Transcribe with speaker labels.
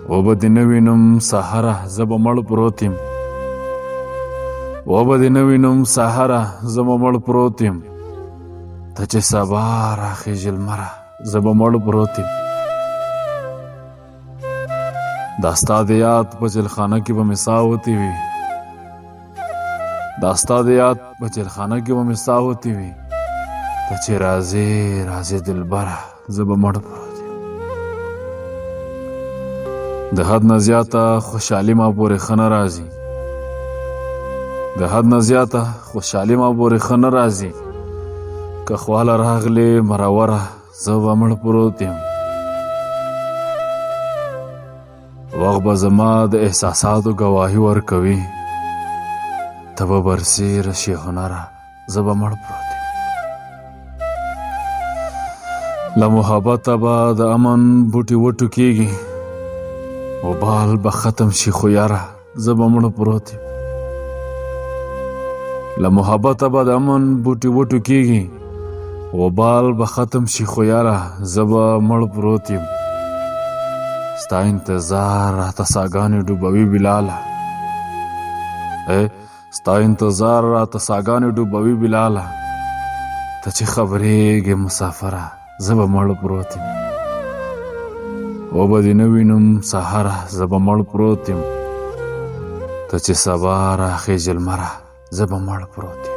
Speaker 1: وبه دې نه وینم سحره، زه به مړ پروت یم. وبه دې نه وینم سحره، زه به مړ پروت یم. ته چې سبا راخېژې لمره، زه به مړ پروت یم. دا ستا د یاد په جېلخانه کې به مې ساه وتې وي. دا ستا د یاد په جېلخانه کې به مې ساه وتې وي. ته چې راځې راځې دلبره، زه به مړ پروت یم. د حد نه زیاته خوشحالي ما پورې ښه نه راځي. د حد نه زیاته خوشحالي ما پورې ښه نه راځي. که خواله راغلې مروره، زه به مړ پروت یم. وخت به زما د احساساتو ګواهي ورکوي. ته به برسېره شې هنره، زه به مړ پروت یم. له محبته به د امن بوټي وټوکېږي، وبال به ختم شي خو یاره، زه به مړ پروت یم. له محبته به د امن بوټي وټوکېږي، وبال به ختم شي خو یاره، زه به مړ پروت یم. ستا انتظار راته ساګانې ډوبوي بلاله، ای ستا انتظار راته ساګانې ډوبوي بلاله. ته چې خبرېږې مسافره، زه به مړ پروت یم. وبه دې نه وینم سحره، زه به مړ پروت یم. ته چې سبا راخېژې لمره، زه به مړ پروت یم.